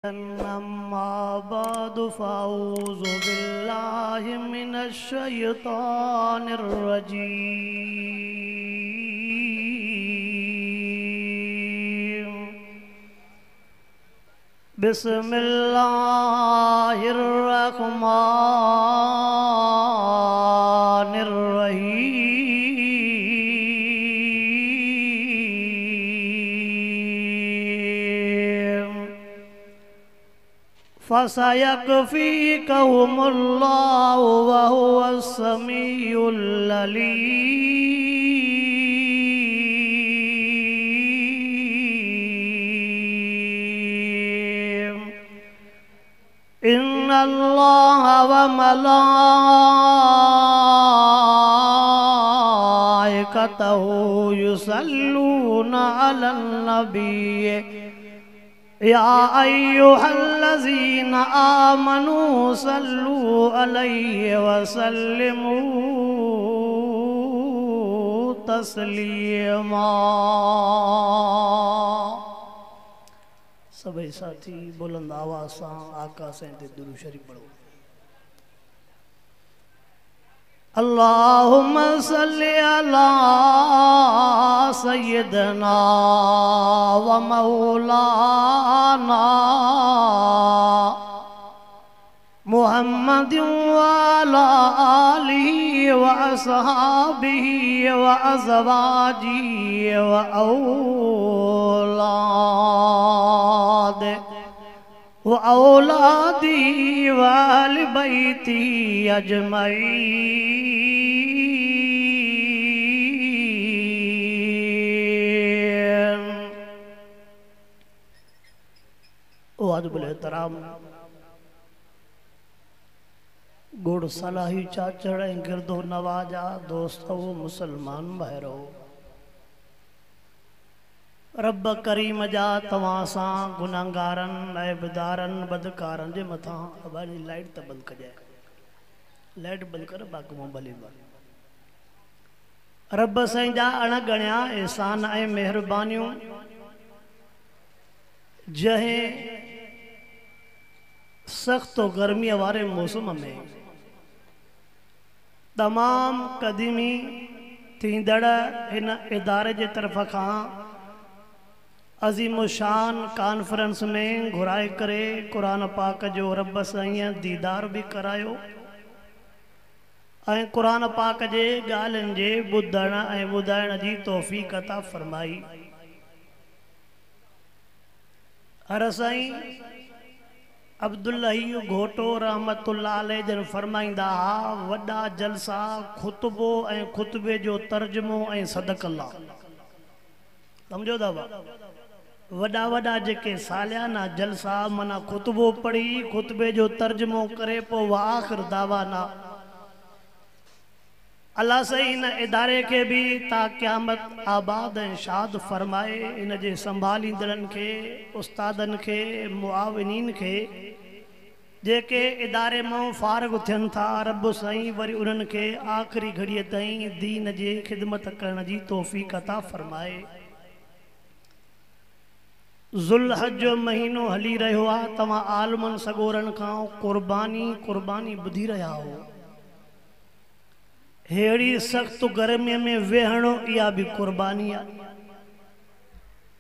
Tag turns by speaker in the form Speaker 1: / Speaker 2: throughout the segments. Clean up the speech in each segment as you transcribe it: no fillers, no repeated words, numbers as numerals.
Speaker 1: أما بعد فأعوذ بالله من الشيطان الرجيم. بسم الله الرحمن الرحيم. فسيكفيكهم الله وهو السميع العليم. إن الله وملائكته يصلون على النبي يا أيها الذين آمنوا صلوا عليه وسلموا تسليما. सभई साथी बुलंद आवाज़ सां आका साईं ते दुरूद शरीफ पढ़ो। अल्लाहुम्मा सल्लि अला सय्यदना व मौलाना मुहम्मद व अला आलिहि व अस्हाबिहि व अज़वाजिहि व औलादी व अहल बैती अजमईन। वाजिबुल एहतराम गुड़ सलाही चाचड़ ऐं गिरदो नवाजा दोस्तो मुसलमान भाइरो, रब करीम जा तव्हां सां गुनाहगारनि ऐबदारनि बदकारनि जे मथां अबानी लाइट त बंदि कजांइ, लाइट बंदि कर बाक़ी मां भली बंदि। रब साईं जा अणगणिया एहसान ऐं महिरबानियूं जंहिं सख़्त गर्मीअ वारे मौसम में तमामु क़दीमी थींदड़ हिन इदारे जे तरफ़ खां अज़ीम शान कॉन्फ्रेंस में घुराए करे क़ुरान पाक जो रब साईं दीदार बि करायो ऐं क़ुरान पाक जे ॻाल्हियुनि जे ॿुधण ऐं ॿुधाइण जी तौफ़ीक़ अता फ़रमाई। हर साईं अब्दुल्लही घोटो रहमतुल्लाह अलैह जन फ़रमाईंदा हुआ, वॾा जलसा ख़ुतबो ऐं ख़ुतबे जो तर्जुमो ऐं सदक़ल्ला। सम्झो था वॾा वॾा जेके सालियाना जलसा माना ख़ुतबो पढ़ी ख़ुतबे जो तर्जुमो करे पोइ आख़िर दावाना। अलाह साईं इन इदारे खे बि ता क़यामत आबाद ऐं शाद फ़रमाए, इन जे संभालींदड़नि खे, उस्तादनि खे, मुआविनीन खे जेके इदारे मां फ़ारिग थियनि था, रब साईं वरी उन्हनि खे आख़िरी घड़ीअ ताईं दीन जे ख़िदमत करण जी तौफ़ीक़ अता फ़रमाए। ज़ुलहज जो महीनो हली रहियो आहे, तव्हां आलमनि सगोरनि खां क़ुर्बानी क़ुर्बानी ॿुधी रहिया हो। अहिड़ी सख़्तु गर्मीअ में वेहणो इहा बि क़ुर्बानी आहे।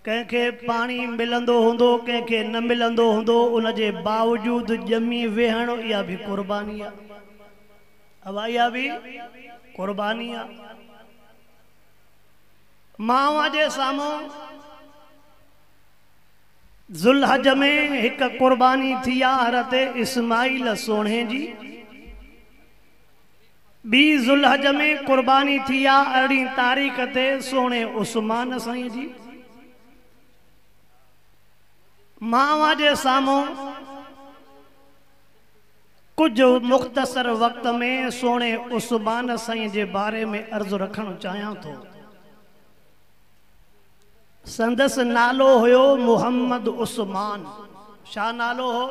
Speaker 1: कंहिंखे पाणी मिलंदो हूंदो, कंहिंखे न मिलंदो हूंदो, उनजे बावजूदु ॼमी वेहणो इहा बि क़ुर्बानी आहे। अब इहा बि क़ुर्बानी आहे। मां जे साम्हूं ज़ुलहज में हिकु क़ुर्बानी थी आहे हज़रत इस्माइल सोणे जी, ॿी ज़ुलहज में क़ुर्बानी थी आहे 18 तारीख़ ते सोणे उस्मान साईं जी। मां जे साम्हूं कुझु मुख़्तसर वक़्त में सोणे उस्मान साईं जे बारे में अर्ज़ु रखणु चाहियां थो। संदसि नालो हुयो मोहम्मद उस्मान। छा नालो हो?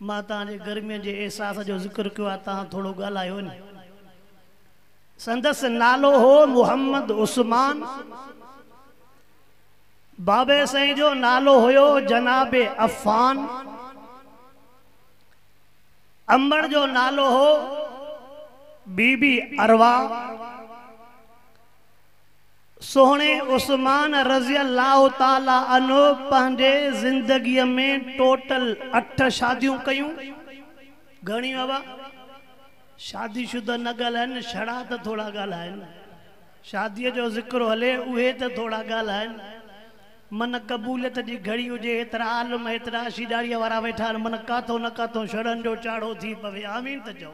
Speaker 1: मां तव्हांजे गर्मीअ जे अहसास जो ज़िक्र कयो आहे, तव्हां थोरो ॻाल्हायो नी। संदसि नालो हो मोहम्मद उस्मान। बाबे साईं जो नालो हुयो जनाब अफ़ान, अम्बड़ जो नालो हो बीबी अरवा। सोहणे उस्मान रज़ी अल्लाह ताला अन्हु पंहिंजे ज़िंदगीअ में टोटल 8 शादियूं कयूं। घणियूं बाबा शादीशुदा न ॻाल्हाइनि, छड़ा त थोरा ॻाल्हाइनि। शादीअ जो ज़िक्र हले उहे त थोरा ॻाल्हाइनि। मन क़बूलियत जी घड़ी हुजे, एतिरा आलम एतिरा शीॾारीअ वारा वेठा आहिनि, मन काथो न काथो छड़नि जो चाढ़ो थी पवे। आमीन त चओ।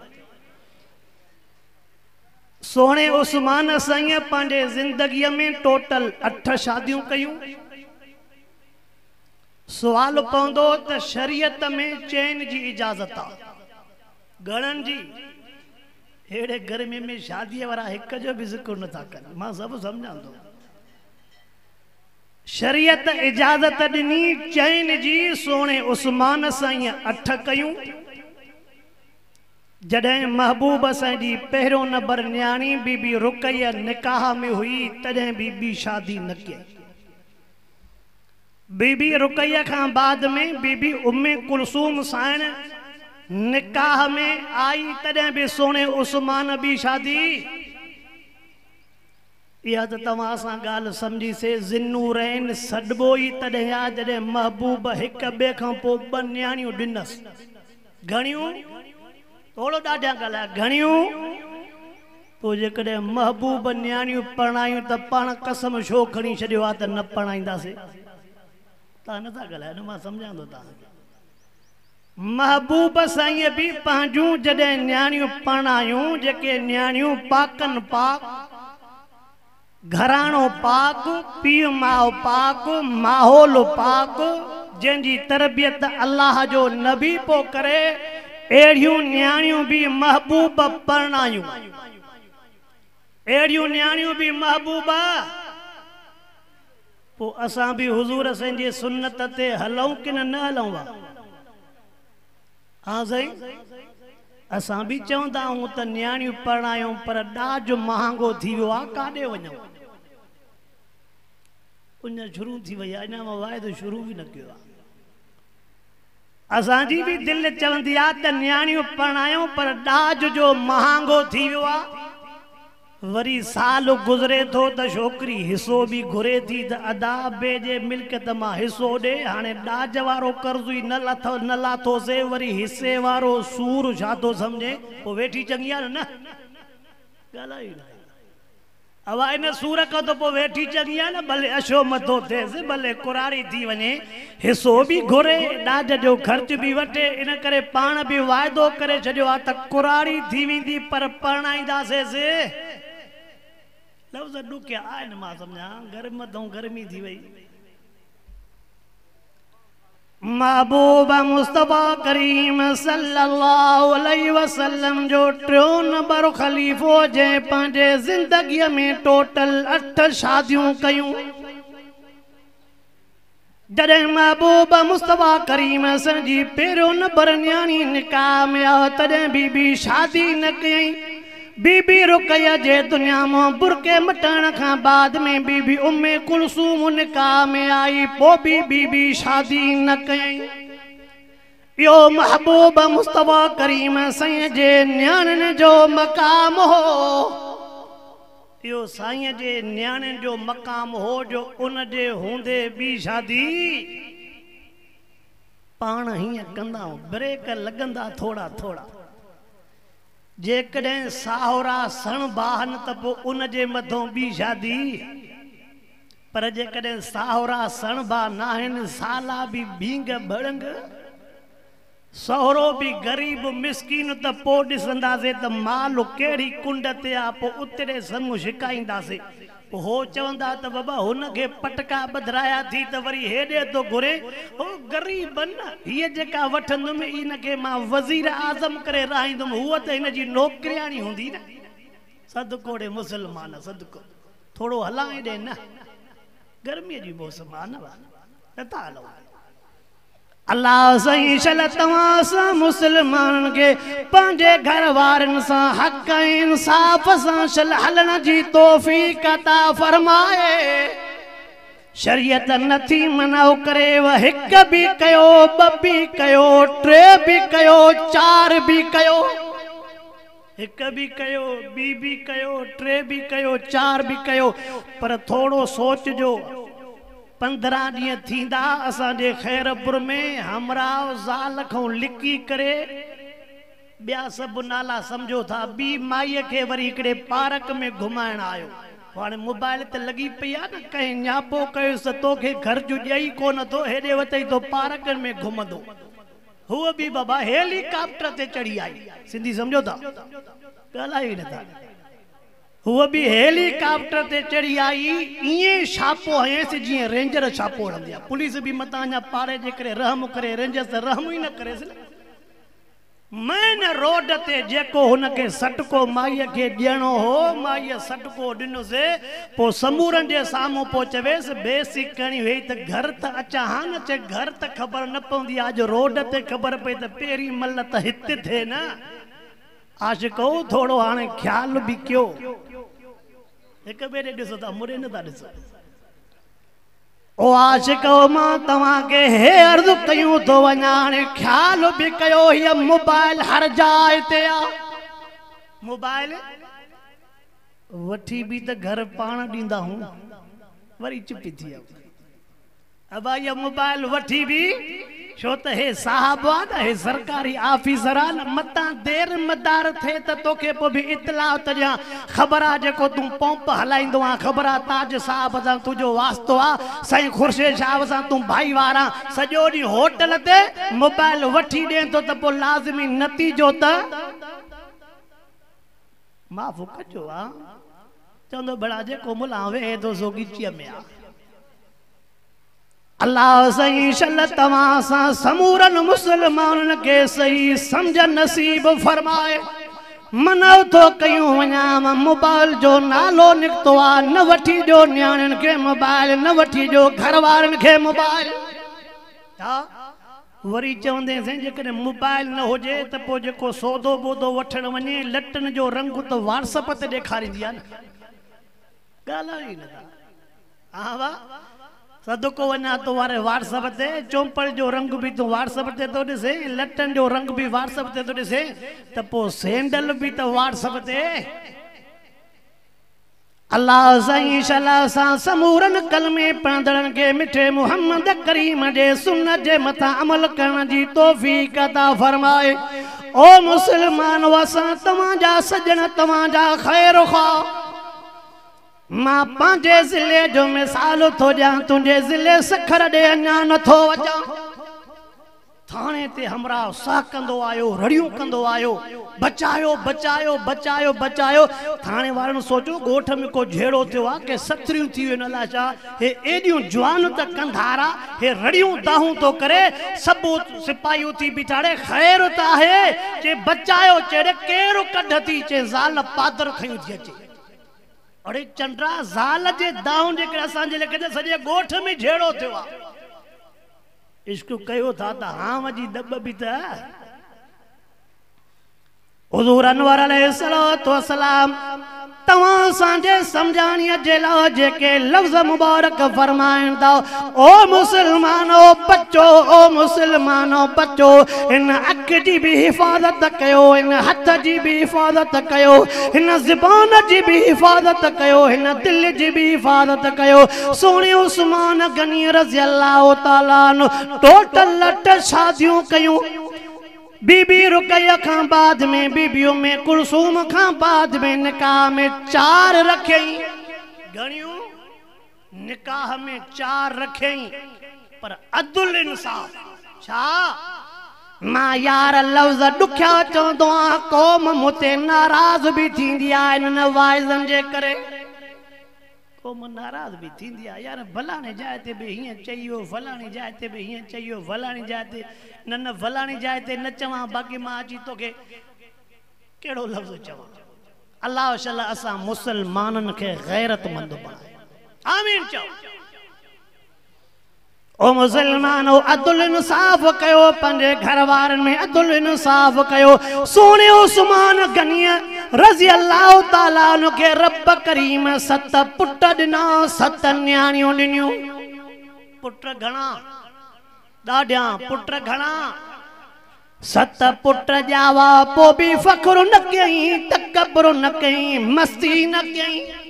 Speaker 1: सोहणे उस्मान साईं पंहिंजे ज़िंदगीअ में टोटल 8 शादियूं कयूं। सुवाल पवंदो त शरीयत में चैन जी इजाज़त आहे, घणनि जी? अहिड़े गर्मी में शादीअ वारा हिक जो बि ज़िक्र नथा कनि, मां सभु सम्झां थो। शरीयत इजाज़त ॾिनी चैन जी, सोहणे उस्मान साईं 8 कयूं। जॾहिं महबूब साईं जी पहिरियों नंबर नियाणी बीबी रुकैया निकाह में हुई, तॾहिं बि ॿी शादी न कई। बीबी रुकैया खां बाद में बीबी उम्मे कुलसूम साइण निकाह में आई, तॾहिं बि सोहणे उस्मान ॿी शादी। इहा त तव्हां सां ॻाल्हि सम्झीसे, ज़िन्नूरैन सॾिबो ई तॾहिं आहे जॾहिं महबूब हिक ॿिए खां पोइ ॿ नियाणियूं ॾिनसि। घणियूं? थोरो ॾाढा ॻाल्हाए, घणियूं? पोइ जेकॾहिं महबूब नियाणियूं परणायूं त पाण कसम छो खणी छॾियो आहे त न परणाईंदासीं? तव्हां नथा ॻाल्हायो न, मां सम्झां थो तव्हांखे। महबूब साईं बि पंहिंजूं जॾहिं नियाणियूं परणायूं, जेके नियाणियूं पाकनि पाक, घराणो पाक, पीउ माउ पाक, माहौल पाक, जंहिंजी तरबियत अल्लाह जो नबी पोइ करे, अहिड़ियूं नियाणियूं बि महबूब परणायूं। अहिड़ियूं नियाणियूं बि महबूब। पोइ असां बि हुज़ूर साईं जी सुन्नत ते हलूं की न हलूं? हा साईं, असां बि चवंदा आहियूं त नियाणियूं परणायूं, पर ॾाज महांगो थी वियो आहे, काॾे वञूं? उञ शुरू थी वई आहे, अञा मां वाइदो शुरू बि न कयो आहे। असांजी बि दिलि चवंदी आहे त नियाणियूं परणायूं, पर ॾाज जो महांगो थी वियो आहे। वरी साल गुज़रे थो त छोकिरी हिसो बि घुरे थी त अदा बे जे मिल्कियत मां हिसो ॾे। हाणे ॾाज वारो कर्ज़ु ई न लाथो न लाथोसीं, वरी हिसे वारो सूर छा थो सम्झे? पोइ वेठी चङी आहे न, ॻाल्हायो न अवा इन सूर खां त पोइ वेठी चङी आहे न, भले अशो मथो थिएसि, भले कुराड़ी थी वञे, हिसो बि घुरे, ॾाज जो ख़र्च बि वठे। इन करे पाण बि वाइदो करे छॾियो आहे त कुराड़ी थी वेंदी पर परणाईंदासीं। लफ़्ज़ ॾुखिया आहिनि, मां सम्झां, गर्म मथां गर्मी थी वई। महबूब मुस्तफ़ा करीम सल्लल्लाहु अलैहि वसल्लम जो टियों नंबर ख़लीफ़ो, जंहिं पंहिंजे ज़िंदगीअ में टोटल 8 शादियूं कयूं। जॾहिं महबूब मुस्तफ़ा करीम जी पहिरियों नंबर नियाणी निकाह में आयो, तॾहिं बि ॿी शादी न कयईं। बीबी रुकैया जे दुनिया मां बुरके मटण खां बाद में बीबी उम्मे कुलसूम निकाह में आई, पोइ बि बीबी शादी न कयईं। इहो महबूब मुस्तफ़ा करीम साईं जे नियाणियुनि जो मक़ाम हो, इहो साईं जे नियाणियुनि जो मक़ाम हो जो उन जे हूंदे ॿी शादी पाण हीअं कंदा, ब्रेक लॻंदा थोरा थोरा। जेकॾहिं साहुरा सणबा आहिनि त पोइ उन जे मथां ॿी शादी, पर जेकॾहिं साहुरा सणबा न आहिनि, साला बि भींग भड़ंग, सहुरो बि ग़रीब मिसकीन, त पोइ ॾिसंदासीं त माल कहिड़ी कुंड ते आहे, पोइ उतरे संग शिकाईंदासीं। पोइ हो चवंदा त बाबा हुनखे पटका ॿधराया थी त वरी हेॾे थो घुरे। हो ग़रीब न, हीअ जेका वठंदुमि इनखे मां वज़ीर आज़म करे रहाईंदुमि, हूअ त हिन जी नौकरियाणी हूंदी न। सदको ॾे मुसलमान, सदको थोरो हलां हेॾे न, गर्मीअ जी मौसम आहे न, नथा हलूं। अल्लाह साईं शल तव्हां सां मुसलमाननि खे पंहिंजे घर वारनि सां हक़ ऐं इंसाफ़ सां शल हलण जी तौफ़ीक़ अता फरमाए। शरीयत नथी मना करे हिक बि कयो, ॿ बि कयो, टे बि कयो, चार बि कयो, हिक बि कयो, ॿी बि कयो, टे बि कयो, चार बि कयो, पर थोरो सोचिजो। 15 ॾींहं थींदा असांजे ख़ैरपुर में हमराव ज़ाल खां लिकी करे ॿिया सभु नाला सम्झो था, ॿी माईअ खे वरी हिकिड़े पार्क में घुमाइण आयो। हाणे मोबाइल ते लॻी पई आहे न, कंहिं ञापो कयोसि त तोखे घर जो ॾियई कोन थो, हेॾे वतई थो पार्कनि में घुमंदो। हूअ बि बाबा हेलीकॉप्टर ते चढ़ी आई। सिंधी सम्झो था, ॻाल्हायो ई नथा। हूअ बि हेलीकॉप्टर ते चढ़ी आई, ईअं छापो हयसि जीअं रेंजर छापो हणंदी आहे। पुलिस बि मतां अञा पाड़े जे करे रहम करे, रेंजर्स त रहम ई न करेसि न। मेन रोड ते जेको हुनखे सटको माईअ खे ॾियणो हो, माईअ सटको ॾिनोसि। पोइ समूरनि जे साम्हूं पोइ चवेसि बेसी करणी हुई त घर त अचां हा न, चए घर त ख़बर न पवंदी आहे, अॼु रोड ते ख़बर पई त पहिरीं मल त हिते थिए न। आशिको थोरो हाणे ख़्यालु बि कयो, हिक ॿिए ॾे ॾिसो था, मुड़े नथा ॾिसो। ओ आशिको मां तव्हांखे हे अर्ज़ु कयूं थो वञा, हाणे ख़्यालु बि कयो, हीअ मोबाइल हर जाइ ते आहे। मोबाइल वठी बि त घर पाण ॾींदा हूं, वरी चुप थी वियो। अबा इहा मोबाइल वठी बि छो त हे साहब आहे न, हे सरकारी ऑफिसर आहे न, मतां देरि मदार थिए त तोखे पोइ बि इतलाउ त ॾियां। ख़बर आहे जेको तूं पंप हलाईंदो आहीं, ख़बर आहे ताज साहब सां तुंहिंजो वास्तो आहे, साईं ख़ुर्शीद साहब सां तूं भाईवार आहीं, सॼो ॾींहुं होटल ते मोबाइल वठी ॾिए थो त पोइ लाज़मी नतीजो त माफ़ कजो। हा चवंदो भला जेको मुला वेहे थो सो ॻिचीअ में आहे। अल्लाह साईं शल तव्हां सां समूरनि मुसलमाननि खे सही सम्झ नसीब फरमाए। मना थो कयूं वञा, मोबाइल जो नालो निकितो आहे, न वठी ॾियो नियाणियुनि खे मोबाइल, न वठी ॾियो घर वारनि खे मोबाइल। हा वरी चवंदे साईं जेकॾहिं मोबाइल न हुजे त पोइ जेको सौदो बोदो वठणु वञे, लटनि जो रंग त व्हाट्सएप ते ॾेखारींदी आहे न, ॻाल्हायो ई नथा। हा वाह सदको वञा तो वारे व्हाट्सएप ते, चौंपल जो रंग बि तूं व्हाट्सएप ते थो ॾिसे, लटनि जो रंग बि व्हाट्सएप ते थो ॾिसे, त पोइ सैंडल बि त व्हाट्सएप ते। अल्लाह साईं शला सां समूरनि कलमे पढ़ंदड़नि खे मिठे मोहम्मद करीम जे सुन्नत जे मथां अमल करण जी तौफ़ीक़ अता फरमाए। ओ मुसलमान, असां तव्हांजा सॼण, तव्हांजा ख़ैर ख़्वाह। मां पंहिंजे ज़िले जो मिसाल थो ॾियां, तुंहिंजे ज़िले सखर ॾे अञा नथो अचां। थाणे ते हमराह साह कंदो आयो, रड़ियूं कंदो आयो, बचायो बचायो बचायो बचायो। थाणे वारनि सोचियो ॻोठ में को झेड़ो थियो आहे, के सथरियूं थी वियूं आहिनि, अलाए छा, हे एॾियूं जवान त कंधारा, हे रड़ियूं दाहूं थो करे। सभु सिपाही उथी बीठा, अड़े ख़ैर त आहे, चे बचायो, चे केरु कढ थी, चे ज़ाल पादर खयूं थी अचे। अड़े चंड्रा, ज़ाल जे दाहुनि जे करे असांजे लेखे सॼे ॻोठ में झेड़ो थियो आहे। इश्क कयो था त हांव जी दॿ बि त। हुज़ूर अनवर अलैहिस्सलातु वस्सलाम तव्हां असांजे सम्झाणीअ जे लाइ जेके लफ़्ज़ मुबारक फरमाइनि था, ओ मुसलमानो बचो, ओ मुसलमानो बचो, हिन अखि जी बि हिफ़ाज़त कयो, हिन हथ जी बि हिफ़ाज़त कयो, हिन ज़बान जी बि हिफ़ाज़त कयो, हिन दिलि जी बि हिफ़ाज़त कयो। सुहिणे उस्मान गनी रज़ी अल्लाह ताला अन्हु टोटल 8 शादियूं कयूं। बीबी रुकैया खां बाद में बीबी उम्मे कुलसूम खां बाद में निकाह में 4 रखियई। घणियूं निकाह में 4 रखियई, पर अदुल इंसाफ। छा मां यार लफ़्ज़ ॾुखिया चवंदो आहियां, क़ौम मूं ते नाराज़ बि थींदी आहे हिननि वाइज़नि जे करे। क़ौम नाराज़ बि थींदी आहे, यार फलाणे जाइ ते बि हीअं चई वियो, फलाणे जाइ ते बि हीअं चई वियो, फलाणे जाइ ते न न फलाणे जाइ ते न चवां, बाक़ी मां अची तोखे कहिड़ो लफ़्ज़ चवां। अल्लाह शल असां मुसलमाननि खे ग़ैरतमंद बणाए, आमीन चओ। ओ मुसलमानो, अदुल इंसाफ़ कयो, पंहिंजे घर वारनि में अदुल इंसाफ़ कयो। सुहिणे उस्मान गनी रज़ी अल्लाह ताला अन्हु खे रब करीम 7 पुट ॾिना, 7 नियाणियूं ॾिनियूं। पुट घणा? ॾाढियां पुट घणा? सत पुट ॼावा पोइ बि फ़ख़्रु न कयईं, तकबुर न कयईं, मस्ती न कयईं।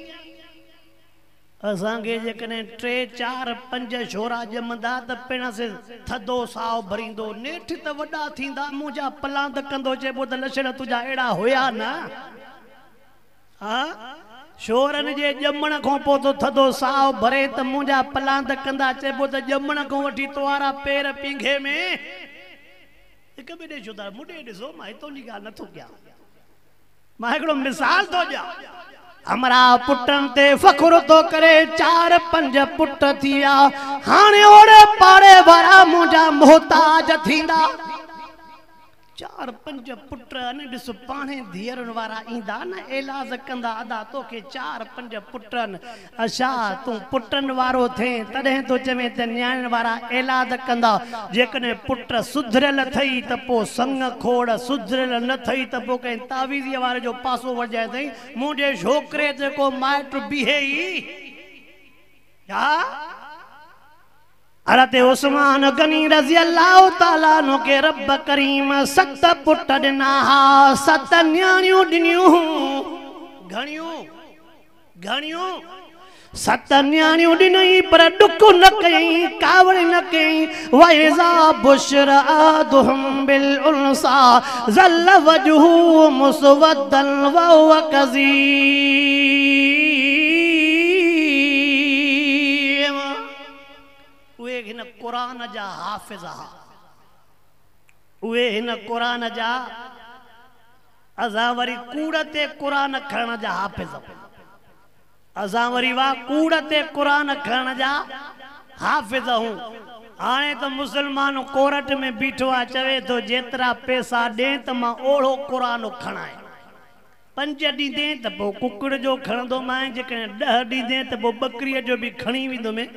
Speaker 1: असांखे जेकॾहिं 3 4 5 छोरा ॼमंदा त पिणुंसि थधो साहो भरींदो, नेठि त वॾा थींदा, मुंहिंजा पलांद कंदो, चइबो त लछण तुंहिंजा अहिड़ा हुया न। हा, छोरनि जे ॼमण खां पोइ थो थधो साहो भरे त मुंहिंजा पलांद कंदा, चइबो त ॼमण खां वठी तुआरा पेर पींघे में। हिक ॿिए ॾे छो था मुॾे ॾिसो, मां हितां जी ॻाल्हि नथो कयां, मां हिकिड़ो मिसाल थो ॾियां। हमरा पुटनि ते फ़ख़्रु थो करे, 4 5 पुट थी विया, हाणे ओड़े पाड़े वारा मुंहिंजा मोहताज थींदा। 4 5 पुट आहिनि, ॾिस पाणे धीअरुनि वारा ईंदा न, एलाज़ कंदा, अदा तोखे 4 5 पुट आहिनि, अच्छा तूं पुटनि वारो थिए तॾहिं थो चवें त नियाणियुनि वारा एलाज़ कंदा। जेकॾहिं पुट सुधरियल अथई त पोइ संग खोड़, सुधरियल न अथई त पोइ कंहिं तावीज़ीअ वारे जो पासो वठाए अथई। मुंहिंजे छोकिरे ते को माइट बीहे ई। हज़रत उस्मान गनी रज़ी अल्लाह ताला अन्हु के रब करीम 7 पुट ॾिना हा, 7 नियाणियूं ॾिनियूं। घणियूं घणियूं 7 नियाणियूं ॾिनई, पर ॾुख न कयईं, कावड़ न कयईं। वइज़ा बुशरा अहदुहुम बिल उन्सा ज़ल वजहु मुसवद्दन वहुव कज़ीम। उहे हिन क़ुरान जा हाफ़िज़ हा, उहे हिन क़ुरान जा, असां वरी कूड़ ते क़ुरान खणण जा हाफ़िज़, असां वरी वाह कूड़ ते क़ुरान खणण जा हाफ़िज़ हूँ। हाणे त मुसलमान कोर्ट में बीठो आहे, चवे थो जेतिरा पैसा ॾे त मां ओहिड़ो क़ुरान खणाए। 5 ॾींदे त पोइ कुकड़ जो खणंदोमांइ, जेकॾहिं 10 ॾींदे त पोइ बकरीअ जो बि खणी वेंदोमांइ,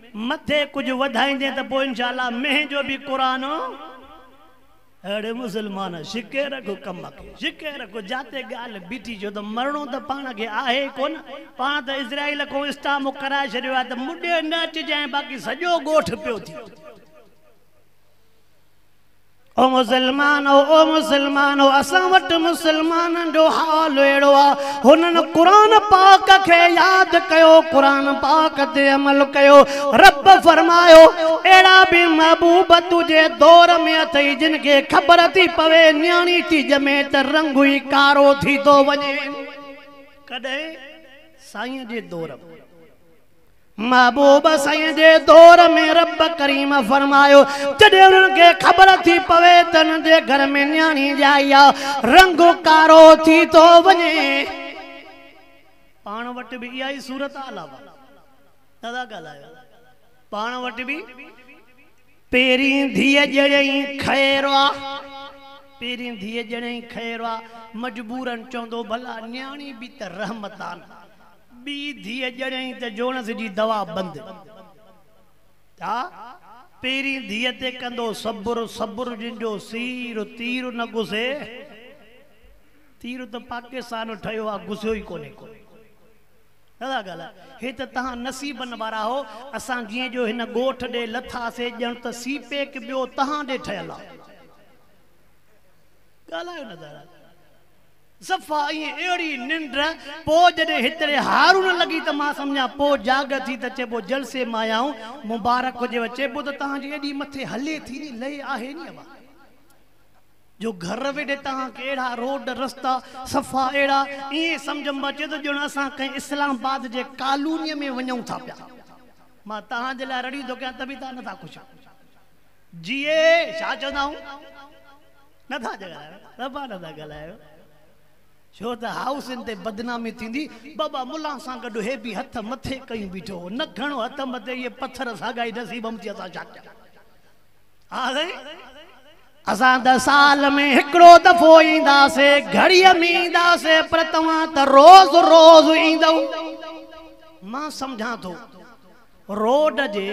Speaker 1: मथे कुझु वधाईंदे त पोइ इंशाअल्लाह मेंहं जो बि क़ुरान। अड़े मुसलमान शिके रखो कम खे, शिके रखो, जाते ॻाल्हि बीठी, छो त मरणो त पाण खे आहे कोन। पाण त इज़राइल खां इस्टामो कराए छॾियो आहे त मुॾे न अचिजांइ, बाक़ी सॼो ॻोठ पियो थी। ओ मुसलमानो, ओ मुसलमानो, असां वटि मुसलमाननि जो हाल अहिड़ो आहे, हुननि क़ुरान पाक खे यादि कयो, क़ुरान पाक ते अमल कयो। रब फरमायो अहिड़ा बि महबूब तुंहिंजे दौर में अथई जिन खे ख़बर थी पवे नियाणी थी ॼमे त रंग ई कारो थी थो वञे। कॾहिं? साईं जे दौर में, महबूब साईं जे दौर में रब करीम फरमायो जॾहिं उन्हनि खे ख़बर थी पवे त हुननि जे घर में नियाणी ॼाई आहे, रंग कारो थी थो वञे। पाण वटि बि इहा ई सूरत हाल आहे, नथा ॻाल्हायो। पाण वटि बि पहिरीं धीअ ॼणई ख़ैर आहे, पहिरीं धीअ ॼणई ख़ैर आहे, मजबूरन चवंदो भला नियाणी बि त रहमत आहे। ॿी धीअ ॼणई त जोणस जी दवा बंदि। छा पहिरीं धीअ ते कंदो सब्र, सब्र जंहिंजो सीर तीर न घुसे। तीर त पाकिस्तान ठहियो आहे, घुसियो ई कोन्हे को। नथा ॻाल्हायो। हे त तव्हां नसीबनि वारा हो, असां जीअं जो हिन ॻोठ ॾे लथासीं, ॼण त सी पैक ॿियो तव्हां ॾे ठहियलु आहे। ॻाल्हायो नथा सफ़ा ईअं अहिड़ी निंड। पोइ जॾहिं हिते हारू न लॻी त मां सम्झां पोइ जाग थी त चइबो जलसे मां आया आहियूं, मुबारक हुजेव। चइबो त तव्हांजी एॾी मथे हले थी नी, लहे आहे नी। अवा जो घर वेठे तव्हांखे अहिड़ा रोड रस्ता सफ़ा अहिड़ा, ईअं सम्झ में अचे थो ॼण असां कंहिं इस्लामाबाद जे कॉलोनीअ में वञूं था पिया। मां तव्हांजे लाइ रड़ियूं थो कयां त बि तव्हां नथा ख़ुशि जीए। छा चवंदा आहियूं? नथा ॻाल्हायो, सफ़ा नथा ॻाल्हायो। छो त हाउसिन ते बदनामी थींदी। बाबा मुला सां गॾु हे बि हथ मथे कयूं बीठो हो, न घणो हथ मथे, इहे पथर साॻा ई नसीब में थी। असां छा कयां? हा साईं, असां त साल में हिकिड़ो दफ़ो ईंदासीं, घड़ीअ में ईंदासीं, पर तव्हां त रोज़ रोज़ ईंदव। मां सम्झां थो रोड जे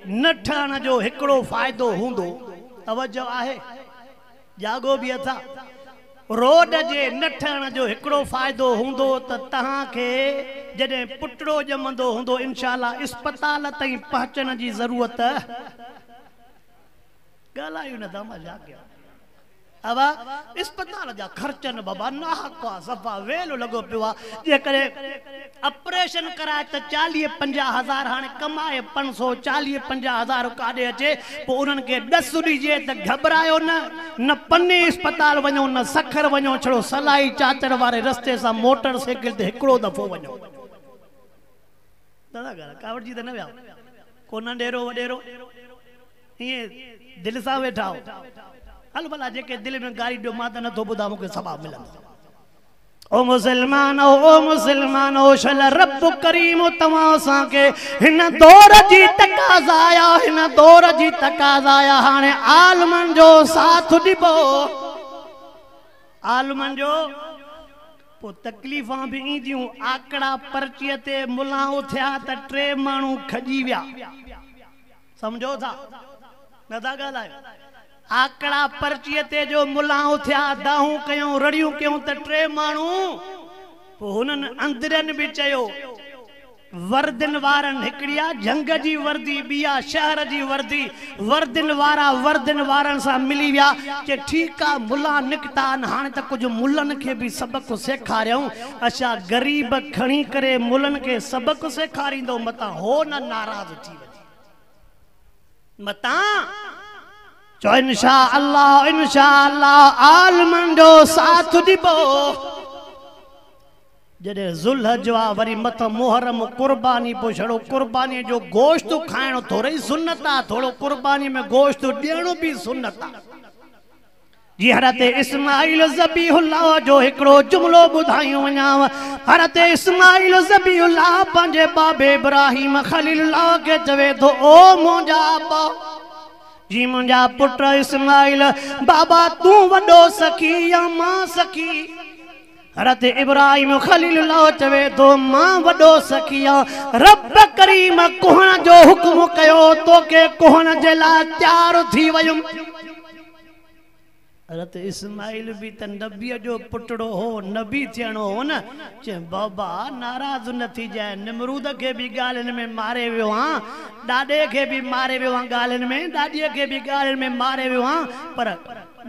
Speaker 1: न ठहण जो हिकिड़ो फ़ाइदो हूंदो, तवजो आहे, जागो बि अथा। रोड जे न ठहण जो हिकिड़ो फ़ाइदो हूंदो त तव्हांखे जॾहिं पुटड़ो ॼमंदो हूंदो इंशाअल्लाह अस्पताल ताईं पहुचण जी ज़रूरत। ॻाल्हायूं न था मां छा कयां? अब अस्पताल जा ख़र्च न बाबा नाहक आहे, सफ़ा वेलो लॻो पियो आहे। जेकॾहिं ऑपरेशन कराए त 40-50 हज़ार हाणे कमाए 540-50 हज़ार काॾे अचे? पोइ उन्हनि खे ॾस ॾिजे त घबरायो न, न पन्ने अस्पताल वञो न सखर वञो, छड़ो सलाई चाचर वारे रस्ते सां मोटरसाइकिल ते हिकिड़ो दफ़ो वञो। दादा कावड़जी त न विया को नंढेरो वॾेरो ईअं दिलि सां वेठा हो। हल भला जेके दिलि में गारी ॾियो, मां त नथो ॿुधां, मूंखे सवाब मिलंदो। ओ मुसलमानो, ओ मुसलमानो, शल रब करीम तव्हां असांखे हिन दौर जी तकाज़ा आहे, हिन दौर जी तकाज़ा आहे। हाणे आलमनि जो साथ ॾिबो, आलमनि जो पोइ तकलीफ़ा बि ईंदियूं। आकड़ा पर्चीअ ते मुलाओ थिया त टे माण्हू खॼी विया। सम्झो था नथा ॻाल्हायो? आकड़ा पर्चीअ ते जो मुलाओ थिया, दाहूं कयूं, रड़ियूं कयूं त टे माण्हू। पोइ हुननि अंदरनि बि चयो, वर्दिन वारनि हिकिड़ी आहे झंग जी वर्दी, ॿी आहे शहर जी वर्दी। वर्दिन वारा वर्दिन वारनि सां मिली विया, चए ठीकु आहे मुला निकिता आहिनि, हाणे त कुझु मुलनि खे बि सबक़ु सेखारियऊं। अच्छा ग़रीब खणी करे मुलनि खे सबक़ु सेखारींदो, मतां हो न नाराज़ थी वञे, मतां चओ इंशा अल्लाह इंशा अल्लाह आलमनि जो साथ ॾिबो। जॾहिं ज़ुल्ह जो आहे वरी मथां मुहर्रम कुर्बानी, पोइ छड़ो कुर्बानीअ जो गोश्त खाइणु थोरो ई सुन्नत आहे, थोरो कुर्बानी में गोश्त ॾियणु बि सुन्नत आहे। जी हज़रत इस्माइल ज़बीहुल्लाह जो हिकिड़ो जुमिलो ॿुधायूं वञांव। हज़रत इस्माइल ज़बीहुल्लाह पंहिंजे बाबे इब्राहिम ख़लीलुल्लाह खे चवे थो, ओ मुंहिंजा अब्बा जी, मुंहिंजा पुट इस्माइल, बाबा तूं वॾो सखी या मां सखी? हज़रत इब्राहिम ख़लीलुल्लाह चवे थो, मां वॾो सखी आहियां, रब करीम कुहण जो हुकुम कयो, तोखे कुहण जे लाइ तयारु थी वियुमि। हज़रत इस्माइल बि त नबीअ जो पुटड़ो हो, नबी थियणो हो न। चए बाबा नाराज़ न थी जाए, निमरूद खे बि ॻाल्हियुनि में मारे वियो आहियाँ, ॾाॾे खे बि मारे वियो आहियाँ ॻाल्हियुनि में, ॾाॾीअ खे बि ॻाल्हियुनि में मारे वियो आहियाँ, पर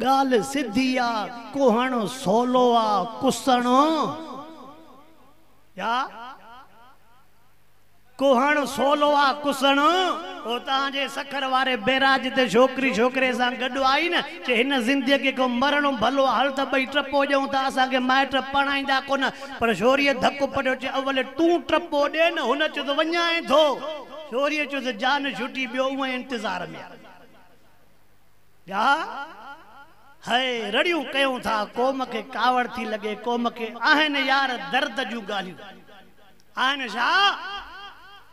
Speaker 1: ॻाल्हि सिधी आहे, कुहणु सवलो आहे, कुसणु या कुहणु सवलो आहे, कुसणु। हो तव्हांजे सखर वारे बैराज ते छोकिरी छोकिरे सां गॾु आई न, चए हिन ज़िंदगीअ खां मरणो भलो आहे, हल त ॿई टपो ॾियूं था, असांखे माइट पढ़ाईंदा कोन। पर छोरीअ धक पड़ियो, चए अवल तूं टपो ॾे न। हुन चयो त वञाए थो। छोरीअ चयो त जान छुटी, ॿियो उहा इंतज़ार में आहे। है रड़ियूं कयूं था, क़ौम खे कावड़ थी लॻे, क़ौम खे आहिनि यार दर्द जूं ॻाल्हियूं आहिनि। छा?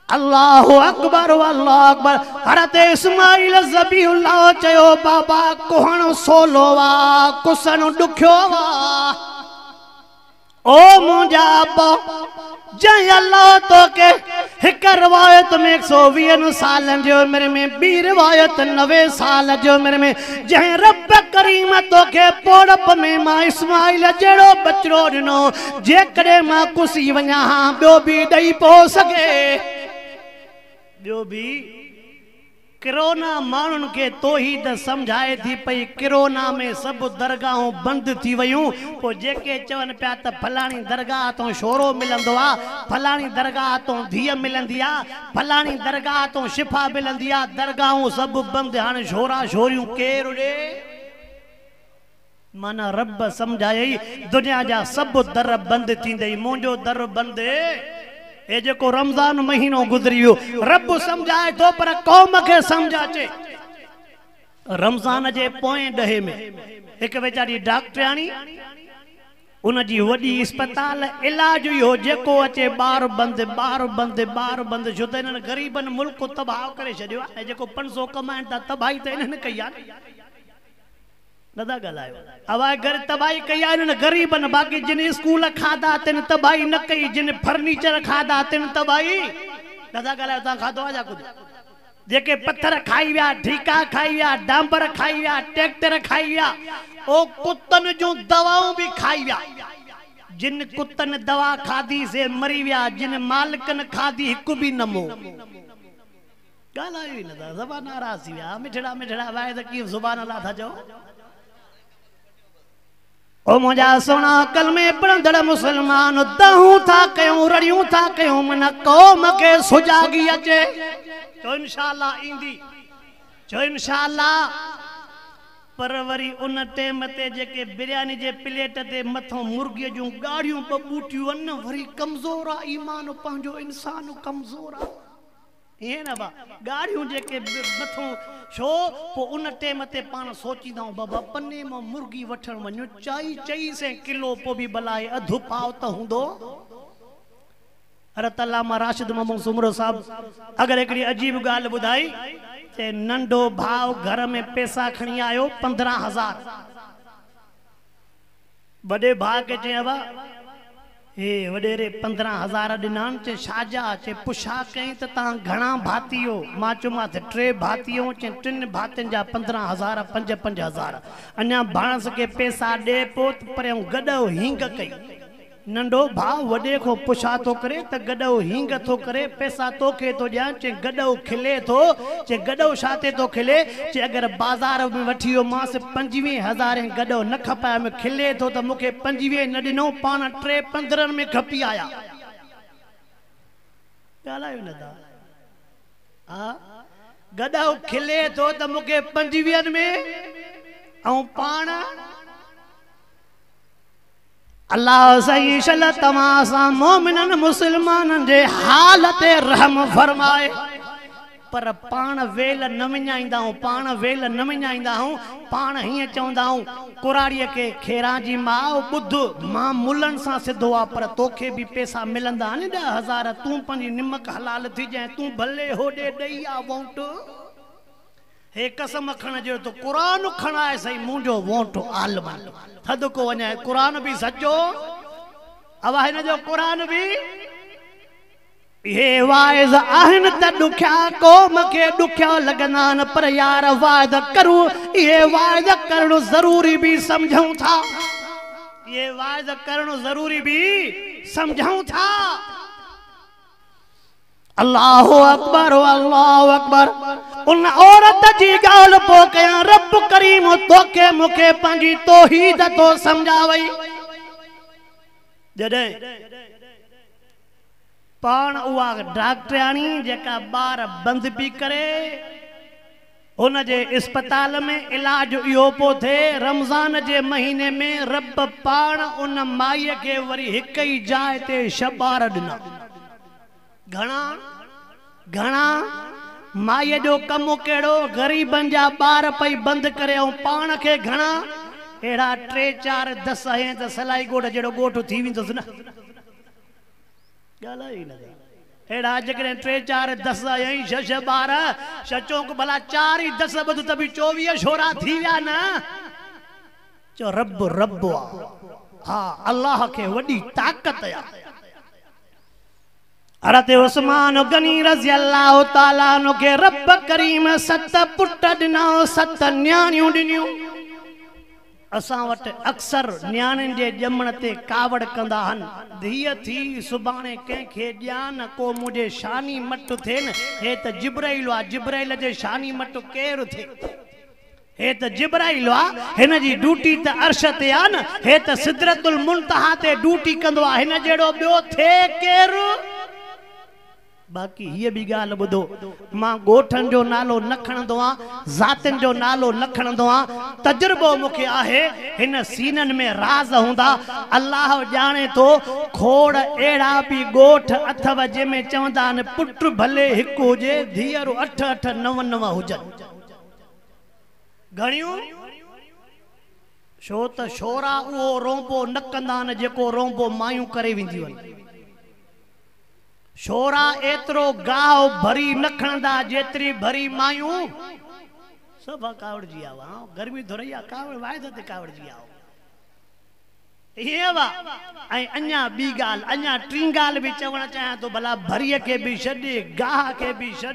Speaker 1: अल्लाहु अकबर अल्लाहु अकबर। हज़रत इस्माइल ज़बीहुल्लाह चयो, बाबा कुहणु सवलो आहे, कुसणु ॾुखियो आहे। ओ मुंहिंजा अब्बा, जंहिं अल्लाह तोखे हिकु रिवायत में 120 सालनि जी उमिरि में, ॿी रिवायत 90 साल जी उमिरि में, जंहिं रब करीम तोखे पोड़प में मां इस्माइल जहिड़ो बचड़ो ॾिनो, जेकॾहिं मां कुसी वञा हा ॿियो बि ॾेई पो सघे, ॿियो बि। कोरोना माण्हुनि खे तौहीद सम्झाए थी पई। कोरोना में सभु दरगाहूं बंदि थी वयूं, पोइ जेके चवनि पिया त फलाणी दरगाह तो शोरो मिलंदो आहे, फलाणी दरगाह तो धीअ मिलंदी आहे, फलाणी दरगाह तो शिफा मिलंदी आहे, दरगाहूं सभु बंदि, हाणे शोरा शोरियूं केरु ॾे? माना रब सम्झायई दुनिया जा सभु दर बंदि थींदई, मुंहिंजो दर बंदि। हे जेको रमज़ान महीनो गुज़री वियो, रब सम्झाए थो पर क़ौम खे सम्झ अचे। रमज़ान जे पोएं ॾहे में हिकु वीचारी डॉक्टराणी, उनजी वॾी अस्पताल, इलाज इहो जेको अचे ॿार बंदि ॿार बंदि ॿार बंदि, छो त हिननि ग़रीबनि मुल्क तबाह करे छॾियो आहे। जेको 500 कमाइनि था तबाही त हिननि कई आहे, नथा ॻाल्हायो। अवाए घर तबाही कई आहे हिननि ग़रीबनि, बाक़ी जिन स्कूल खाधा तिन तबाही न कई, जिन फर्नीचर खाधा तिन तबाही। नथा ॻाल्हायो, तव्हां खाधो आहे छा कुझु? जेके पत्थर खाई विया, ढीका खाई विया, डांबर खाई विया, ट्रैक्टर खाई विया, ओ कुतन जूं दवाऊं बि खाई विया। जिन कुतन दवा खाधी से मरी विया, जिन मालिकन खाधी हिकु बि न मो। ॻाल्हायो ई नथा, ज़बान नाराज़ थी विया। मिठड़ा मिठड़ा वाइद कीअं ज़ुबान अलाह था चओ। ओ मुंहिंजा सोना कलमे पढ़ंदड़ मुसलमान, दाहूं था कयूं, रड़ियूं था कयूं, मन क़ौम खे सुजागी अचे। चओ इंशाअल्लाह ईंदी, चओ इंशाअल्लाह। पर वरी उन टाइम ते जेके बिरयानी जे प्लेट ते मथां मुर्गीअ जूं ॻाढ़ियूं ॿ ॿूटियूं आहिनि न, वरी कमज़ोर आहे ईमान पंहिंजो, इंसान कमज़ोर आहे। ईअं न बा, ॻाढ़ियूं जेके मथां छो, पोइ उन टाइम ते पाण सोचींदा आहियूं बाबा पने मां मुर्गी वठणु वञो, चाई चई से किलो, पोइ बि भलाए अधु पाव त हूंदो। अरे तलामा राशिद मोहम्मद सुमरो साहब अगरि हिकिड़ी अजीब ॻाल्हि ॿुधाई, चए नंढो भाउ घर में पैसा खणी आयो 15,000। वॾे भाउ खे चयईं अबा हे वॾेरे 15,000 ॾिना आहिनि। चए छाजा? चए पुछा कई त तव्हां घणा भाती हो? मां चयोमांसि 3 भाती आहियूं। चए 3 भातियुनि जा 15,000, 5-5 हज़ार। अञा भाणस खे पैसा ॾे पोइ त परियों गॾो हींग कई। नंढो भाउ वॾे खां पुछा थो करे त गॾो हींग थो करे, पैसा तोखे थो ॾियां। चए गॾो खिले थो। चए गॾो छा ते थो खिले? चए अगरि बाज़ार में वठी वियोमांसि 25,000 गॾो न खपायो, खिले थो त मूंखे 25 न ॾिनो, पाण 3 15 में खपी आया। ॻाल्हायो नथा। हा, गॾो खिले थो त मूंखे 25 में ऐं पाण। अल्लाह सही शल तव्हां सां मोमिननि मुसलमाननि जे हाल ते रहम फरमाए। पर पाण वेल न विञाईंदा आहियूं, पाण वेल न विञाईंदा आहियूं। पाण हीअं चवंदा आहियूं कुराड़ीअ खे, खेरा जी माउ ॿुध, मां मुलनि सां सिधो आहे, पर तोखे बि पैसा मिलंदा आहिनि 10,000, तूं पंहिंजी निमक हलाल थी जाए, तूं भले होॾे ॾेई आ वोट। हे कसम खण जो तो क़ुरान खणाए सही, मुंहिंजो वोट आलम थधु को वञाए। क़ुरान बि सचो अवा हिन जो क़ुरान बि। इहे वाइज़ आहिनि त ॾुखिया क़ौम खे ॾुखिया लॻंदा आहिनि, पर यार वाइज़ करूं, इहे वाइज़ करणु ज़रूरी बि सम्झूं था, इहे वाइज़ करणु ज़रूरी बि सम्झूं था। अल्लाह अकबर, अल्लाह अकबर। उन औरत जी ॻाल्हि पोइ कयां, रब करीम तोखे मूंखे पंहिंजी तौहीद थो सम्झावई। जॾहिं पाण उहा डॉक्टराणी जेका ॿार बंदि पई करे, हुनजे अस्पताल में इलाज इहो पियो थिए, रमज़ान जे महीने में रब पाण उन माईअ खे वरी हिकु ई जाइ ते 6 ॿार ॾिना। घणा घणा? माईअ जो कमु कहिड़ो? ग़रीबनि जा ॿार पई बंदि करे ऐं पाण खे घणा? अहिड़ा 3 4 10 आहिनि त सलाई ॻोठ जहिड़ो ॻोठु थी वेंदुसि न। ॻाल्हायो ई न। अहिड़ा जेकॾहिं 3 4 10 आहिनि, 6 6 ॿार, 6 चौक भला 4 ई 10 ॿध त बि 24 छोरा थी विया न। चओ रब रब आहे, हा अल्लाह खे वॾी ताक़त आहे। हज़रत उस्मान गनी रज़ी अल्लाह ताला खे रब करीम 7 पुट ॾिना, 7 नियाणियूं ॾिनियूं। असां वटि अक्सर नियाणियुनि जे ॼमण ते कावड़ कंदा आहिनि, धीअ थी सुभाणे कंहिंखे ॾियां न, को मुंहिंजे शानी मटु थिए न। हे त जिब्राइल आहे, जिब्राइल जे शानी मटु केरु थिए? हे त जिब्राइल आहे, हिन जी ड्यूटी त अर्श ते आहे न, हे त सिदरतुल मुंतहा ते ड्यूटी कंदो आहे, हिन जहिड़ो ॿियो थिए केरु? बाक़ी हीअ बि ॻाल्हि ॿुधो, मां ॻोठनि जो नालो न खणंदो आहियां, ज़ातियुनि जो नालो न खणंदो आहियां, तजुर्बो मूंखे आहे, हिन सीननि में राज़ हूंदा, अल्लाह ॼाणे थो। खोड़ अहिड़ा बि ॻोठ अथव जंहिंमें चवंदा आहिनि पुटु भले हिकु हुजे, धीअरूं 8 8 9 9 हुजनि। घणियूं? छो त छोरा उहो रोंबो न कंदा आहिनि जेको रोंबो मायूं करे वेंदियूं आहिनि। छोरा एतिरो गाह भरी न खणंदा जेतिरी भरी मायूं। सभु कावड़जी आओ, गर्मी थोरी आहे, कावड़ वाइदे ते कावड़जी आओ। ईअं ऐं अञा ॿी ॻाल्हि, अञा टी ॻाल्हि बि चवणु चाहियां थो, भला भरीअ खे बि छॾ, गाह खे बि छॾ।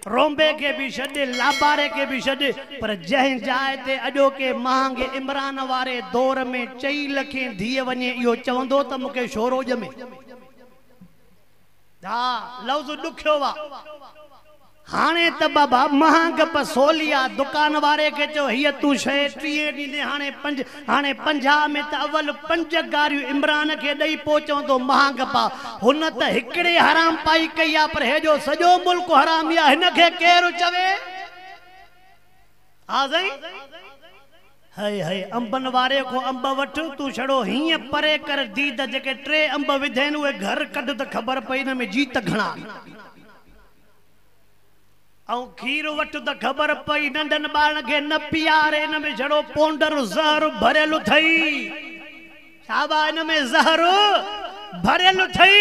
Speaker 1: रोंबे खे बि छॾ, लाबारे खे बि छॾ, पर जंहिं जाइ ते अॼोके महांगे इमरान वारे दौर में 4 लखे धीअ वञे, इहो चवंदो त मूंखे शोरो ॼमे। हा, लफ़्ज़ ॾुखियो आहे। हाणे त बाबा महांग पसोली आहे। दुकान वारे खे चयो हीअ तूं शइ 30 ॾींदे, हाणे 5, हाणे 50 में त अवल 5 गारियूं इमरान खे ॾेई पोइ चवंदो महांग पा। हुन त हिकिड़े हराम पाई कई आहे, पर हेॾो सॼो मुल्क हरामी आहे, हिन खे केरु चवे? हा साईं, हई हई अंबनि वारे खां अंब वठि, तूं छड़ो हीअं परे कर दीद, जेके 3 अंब विधा आहिनि उहे घर कढ त ख़बर पई हिन में जीत घणा। ऐं खीर वठि त ख़बर पई नंढनि ॿारनि खे न पीआरे, हिन में छड़ो पौंडर ज़हर भरियल अथई। छा बा हिन में ज़हर भरियल अथई?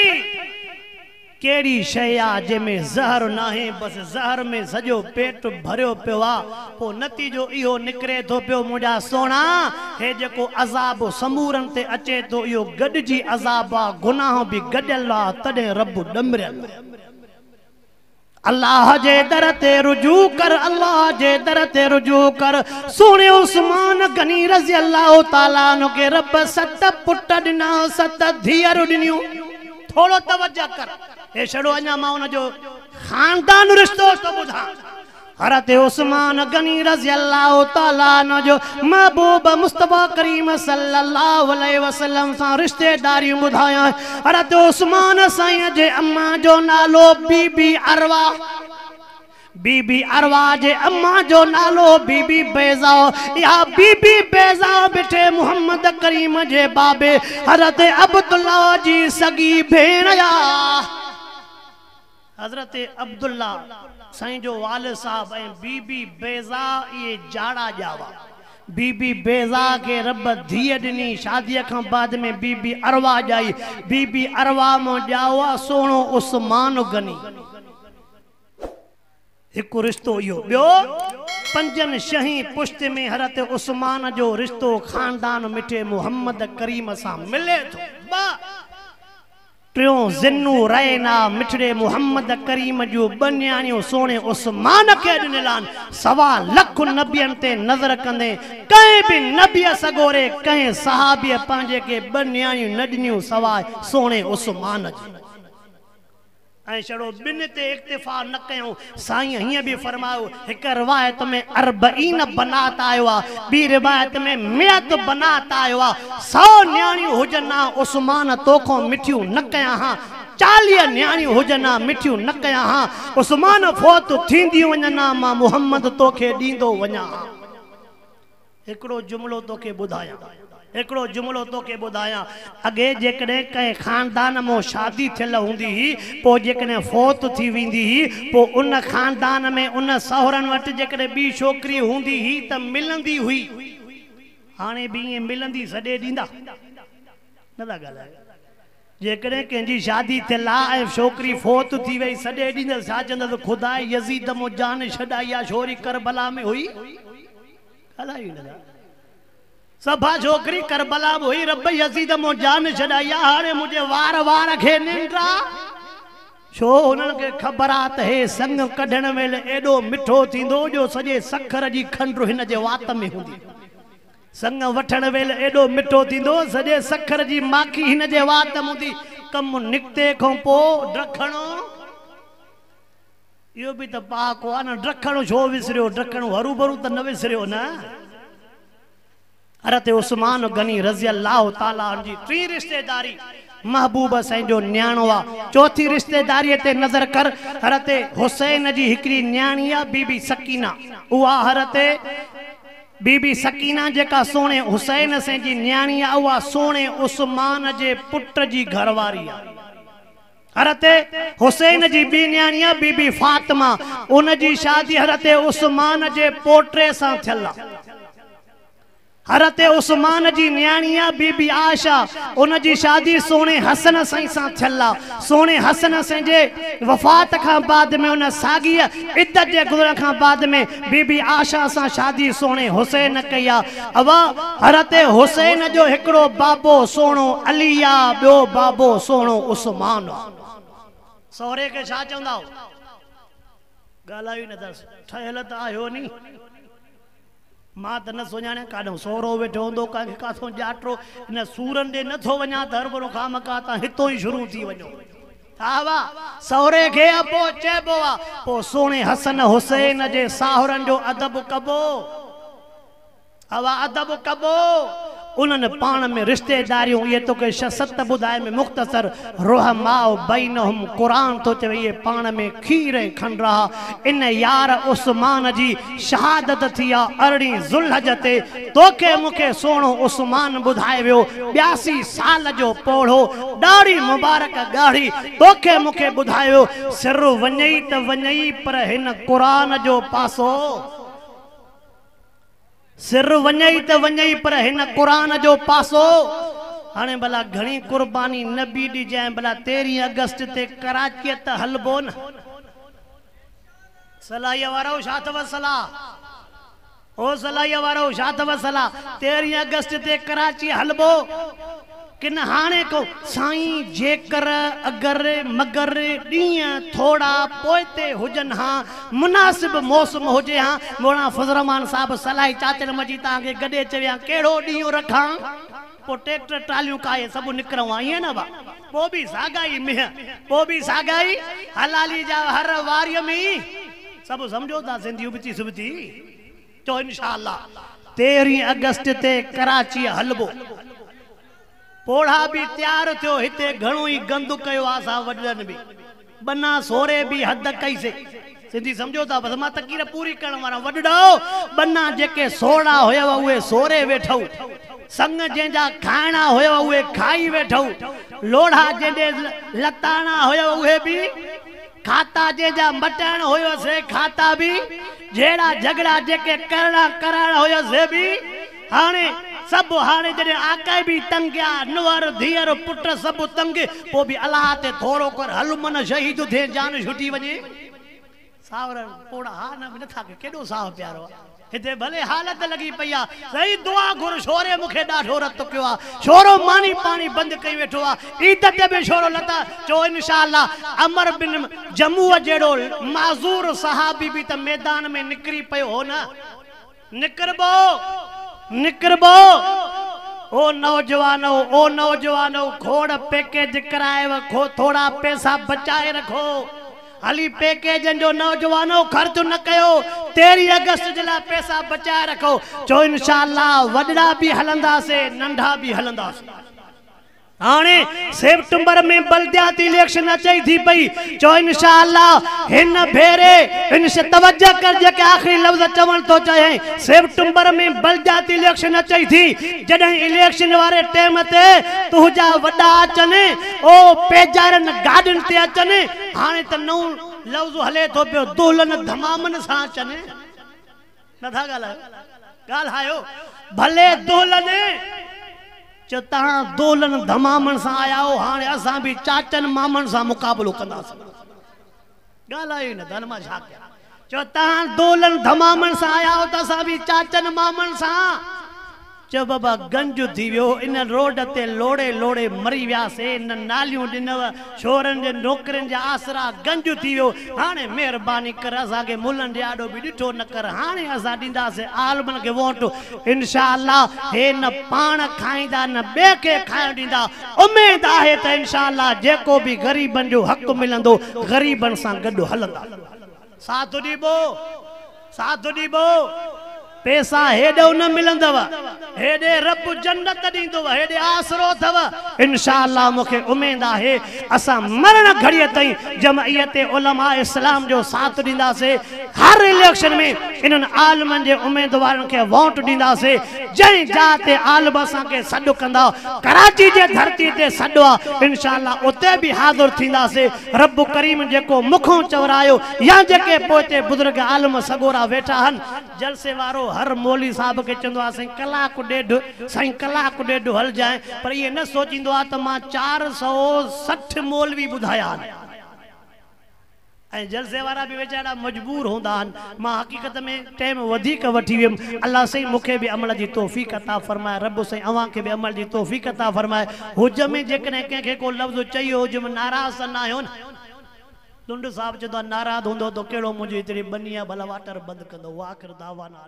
Speaker 1: कहिड़ी शइ आहे जंहिंमें ज़हर नाहे? बसि ज़हर में सॼो पेट भरियो पियो आहे। पोइ नतीजो इहो निकिरे थो पियो मुंहिंजा सोणा, हे जेको अज़ाब समूरनि ते अचे थो इहो गॾिजी अज़ाब आहे, गुनाह बि गॾियल आहे, तॾहिं रब ॾमरियल। अल्लाह जे दर ते रुजू कर, अल्लाह जे दर ते रुजू कर। सोणे उस्मान गनी रज़ी अल्लाह ताला अन्हु खे रब 7 पुट ॾिना, 7 धीअरूं ॾिनियूं। थोरो तवज्जो कर, हे छड़ो अञा मां हुनजो ख़ानदान रिश्तो थो ॿुधां। हज़रत उस्मान गनी रज़ी अल्लाह ताला अन्हु जो महबूब मुस्तफ़ा करीम सल्लल्लाहु अलैहि वसल्लम सां रिश्तेदारी ॿुधायां। हज़रत उस्मान साईं जे अम्मा जो नालो बीबी अरवा, बीबी अरवा जे अम्मा जो नालो बीबी बेज़ा। इहा बीबी बेज़ा बिठे मोहम्मद करीम जे बाबे हज़रत अब्दुल्ला जी सगी भेण आ। हज़रत अब्दुल्ला साईं जो वालिद साहब ऐं बीबी बेज़ा इहे जाड़ा ॼावा। बीबी बेज़ा खे रब धीअ ॾिनी, शादीअ खां बाद में बीबी अरवा ॼाई। बीबी अरवा मां ॼाओ आहे सोणो उस्मान गनी। हिकु रिश्तो इहो, ॿियो 5 छहीं पुश्त में हज़रत उस्मान जो रिश्तो ख़ानदान मिठे मोहम्मद करीम सां मिले थो। टियों ज़िन्नू रैना मिठड़े मोहम्मद करीम जो ॿ नियाणियूं सोणे उस्मान खे ॾिनियल आहिनि। 1.25 लख नबियनि ते नज़र कंदे कंहिं बि नबीअ सगोरे कंहिं सहाबीअ पंहिंजे खे ॿ नियाणियूं न ॾिनियूं सवाइ सोणे उस्मान जी। ऐं छड़ो ॿिनि ते इक्तिफ़ा न कयूं, साईं हीअं बि फरमायो, हिकु रिवायत में 40 बनात आयो आहे, ॿी रिवायत में 100 बनात आयो आहे। 100 नियाणियूं हुजनि हा उस्मान तोखां मिठियूं न कयां हा, 40 नियाणियूं हुजनि हा मिठियूं न कयां हा, उस्मान फौत थींदियूं वञनि हा, मां मोहम्मद तोखे ॾींदो वञा। हिकिड़ो जुमिलो तोखे ॿुधायां, हिकिड़ो जुमिलो तोखे ॿुधायां। अॻे जेकॾहिं कंहिं ख़ानदान मां शादी थियल हूंदी हुई, पोइ जेकॾहिं फौत थी वेंदी हुई, पोइ उन ख़ानदान में उन सहुरनि वटि जेकॾहिं ॿी छोकिरी हूंदी हुई त मिलंदी हुई। हाणे बि ईअं मिलंदी सॾे ॾींदा नथा ॻाल्हायो। जेकॾहिं कंहिंजी शादी थियल आहे ऐं छोकिरी फौत थी वई, सॾे ॾींदसि, छा चवंदसि? ख़ुदा यज़ीद मां जान छॾाई आहे, छोरी करबला में हुई। ॻाल्हायो नथा। सभा छोकिरी करबला में हुई, रब यज़ीद मां जान छॾाई आहे, हाणे मुंहिंजे वार वार खे निंड आहे। छो हुननि खे ख़बर आहे त हे संग कढण महिल एॾो मिठो थींदो जो सॼे सखर जी खंड हिन जे वात में हूंदी। संग वठण वेल एॾो मिठो थींदो, सॼे सखर जी माखी हिन जे वात में हूंदी। कमु निकिते खां पोइ ड्रखणो, इहो बि त पहाको आहे न, ड्रखणो छो विसरियो? ड्रखणो हरू भरू त न विसरियो न। हज़रत उस्मान गनी रज़ी अल्लाह ताला जी टी रिश्तेदारी महबूब साईं जो नियाणो आहे। चौथी रिश्तेदारीअ ते नज़र कर, हज़रत हुसैन जी हिकिड़ी नियाणी आहे बीबी सकीना। उहा हज़रत बीबी सकीना जेका सोणे हुसैन साईं जी नियाणी आहे, उहा सोणे उस्मान जे पुट जी घरवारी आहे। हज़रत हुसैन जी ॿी नियाणी आहे बीबी फातिमा, उन जी शादी हज़रत उस्मान जे पोटरे सां थियल आहे। हज़रत उस्मान जी नियाणी आहे बीबी आशा, उन जी शादी सोणे हसन साईं सां थियल आहे। सोणे हसन साईं जे वफ़ात खां बाद में उन साॻी इद्दत जे गुज़रण खां बाद में बीबी आशा सां शादी सोणे हुसैन कई आहे। अवा हज़रत हुसैन जो हिकिड़ो बाबो सोणो अली आहे, ॿियो बाबो सोणो उस्मान आहे। सहुरे खे छा चवंदा हो? ॻाल्हायो ई नथा, ठहियल त आहियो नी। मां त न सुञाणियां काॾो सोरो वेठो हूंदो, कंहिंखे काथों ॼाटो। इन सूरनि ॾे नथो वञा त हरभरो खां मका तव्हां हितों ई शुरू थी वञो। हा सहुरे खे अबो चइबो आहे, पोइ सुहिणे हसन हुसैन जे साहुरनि जो अदब कबो, हवा अदब कबो। उन्हनि पाण में रिश्तेदारियूं, इहे तोखे 6 7 ॿुधाए में मुख़्तसर। रुहमाउ बैनहुम, क़ुरान थो चवे इहे पाण में खीर ऐं खंड रहा। इन यार उस्मान जी शहादत थी आहे 18 ज़ुलहज ते। तोखे मूंखे सुहिणो उस्मान ॿुधाए वियो, 82 साल जो पोड़ो, ॾाढ़ी मुबारक ॻाढ़ी, तोखे मूंखे ॿुधायो। सिर वञई त वञई, पर हिन क़ुरान जो पासो। सिर वञई त वञई, पर हिन क़ुरान जो पासो। हाणे भला घणी कुर्बानी न बि ॾिजांइ, भला 13 अगस्त ते कराचीअ त हलबो न। सलाहीअ वारो छा अथव सलाह? ओ सलाहीअ वारो छा अथव सलाह? 13 अगस्त ते कराची हलबो कि न? हाणे को साईं जेकर अगर मगर ॾींहं थोरा पोइते हुजनि हा, मुनासिब मौसम हुजे हा। मौलाना फज़लरहमान साहिबु सलाही चाचन मजी तव्हांखे गॾे चवे हा कहिड़ो ॾींहुं रखां, पोइ ट्रैक्टर टालियूं काए सभु निकिरूं हा, ईअं न बा? पोइ बि साॻा ई मेह, पोइ बि साॻा ई हलाली जा हर वारीअ में ई सभु सम्झो था। सिंधी उबिती सुबिती चओ इंशाअल्लाह 13 अगस्त ते कराची हलबो। पोड़ा बि तयारु थियो, हिते घणो ई गंद कयो आहे असां वॾनि बि, बना सोरे बि हद कईसीं। सिंधी सम्झो था? बसि मां तकीर पूरी करण वारा। वॾड़ो बना जेके सोड़ा हुया उहे सोरे वेठऊं, संग जंहिंजा खाइणा हुया उहे खाई वेठऊं, लोढ़ा जंहिंजे लताणा हुया उहे बि खाता, जंहिंजा मटाइण हुयो से खाता बि, जहिड़ा झगड़ा जेके करणा कराइणा हुया से बि। हाणे सभु हाणे जॾहिं आका बि तंग आहे, नुअर धीअर पुट सभु तंग, पोइ बि अलाह ते थोरो कर, हल मन शहीद थिए, जान छुटी वञे। सावर पोड़ा हा न नथा, केॾो साह प्यारो आहे। हिते भले हालत लॻी पई आहे, सही दुआ घुर। शोरे मूंखे ॾाढो रत कयो आहे, शोरो मानी पाणी बंदि कई वेठो आहे। ईद ते बि शोरो लता चओ इंशाअल्लाह। अमर बिन जमूअ जहिड़ो माज़ूर सहाबी बि त मैदान में निकिरी पियो हो न। निकिरबो निकिरबो। ओ नौजवानो, ओ नौजवानो, खोड़ पैकेज कराए रखो, थोड़ा पैसा बचाए रखो। हली पैकेजनि जो नौजवानो ख़र्चु न कयो, 13 अगस्त जे लाइ पैसा बचाए रखो। चओ इंशाअल्लाह वॾड़ा बि हलंदासीं, नंढा बि हलंदासीं। हाणे सेप्टेम्बर में बलदियाती इलेक्शन अचे थी पई। चओ इंशाअल्लाह हिन भेरे इन तवज्जो कर, जेके आख़िरी लफ़्ज़ चवण थो चाहे। सेप्टेम्बर में बलदियाती इलेक्शन अचे थी, जॾहिं इलेक्शन वारे टाइम ते तुंहिंजा वॾा अचनि, ओ पेजारनि गाॾियुनि ते अचनि। हाणे त नओं लफ़्ज़ हले थो पियो, दुल्हन धमामनि सां अचनि। नथा ॻाल्हायो? ॻाल्हायो भले दुल्हन। चओ तव्हां दुल्हन धमामनि सां आया हो, हाणे असां बि चाचनि मामनि सां मुक़ाबिलो कंदासीं। ॻाल्हायो ई न धन, मां छा कयां? चओ तव्हां दुल्हन धमामनि सां आया हो त असां बि चाचनि मामनि सां। चओ बाबा गंज थी वियो, इन रोड ते लोड़े लोड़े मरी वियासीं, न नालियूं ॾिनव, छोरनि जे नौकरियुनि जा आसरा, गंज थी वियो। हाणे महिरबानी कर, असांखे मुलनि जे आॾो बि ॾिठो न कर। हाणे असां ॾींदासीं आलमनि खे वोट इंशाअल्लाह। हे न पाण खाईंदा न ॿिए खे खाइण ॾींदा। उमेद आहे त इंशाअल्लाह जेको बि ग़रीबनि जो हक़ मिलंदो, ग़रीबनि सां गॾु हलंदा। साथ ॾिबो, साथ ॾिबो। पैसा हेॾो न मिलंदव, हेॾे रब जन्नत ॾींदो, हेॾे आसरो अथव। इंशाअल्लाह मूंखे उमेद आहे असां मरण घड़ीअ ताईं जमईयत उलमा इस्लाम जो साथ ॾींदासीं। हर इलेक्शन में इन्हनि आलमनि जे उमेदवारनि खे वोट ॾींदासीं। जंहिं जाइ ते आलम असांखे सॾु कंदा, कराची जे धरती ते सॾु आहे, इंशाअल्लाह उते बि हाज़िर थींदासीं। रब करीम जेको मुखों चवरायो या जेके पोइते बुज़ुर्ग आलम सगोरा वेठा आहिनि। जलसे वारो हर मौलवी साहिब खे चवंदो आहे साईं कलाक ॾेढ, साईं कलाक ॾेढ हलजांइ, पर इहो न सोचींदो आहे त मां 460 मौलवी ॿुधाया आहिनि। ऐं जलसे वारा बि वीचारा मजबूर हूंदा आहिनि। मां हक़ीक़त में टाइम वधीक वठी वियुमि। अलाह साईं मूंखे बि अमल जी तौफ़ीक़ अता फरमाए, रब साईं अव्हां खे बि अमल जी तौफ़ीक़ अता फरमाए। हुज में जेकॾहिं कंहिंखे को लफ़्ज़ चई वियो हुजे, नाराज़ त न आहियो न? لنڊ صاحب چوندو آهي ناراض هوندو ته ڪهڙو منهنجي هتڙي ٻني آهي ڀلا واٽر بند ڪندو. واخر دعوانا.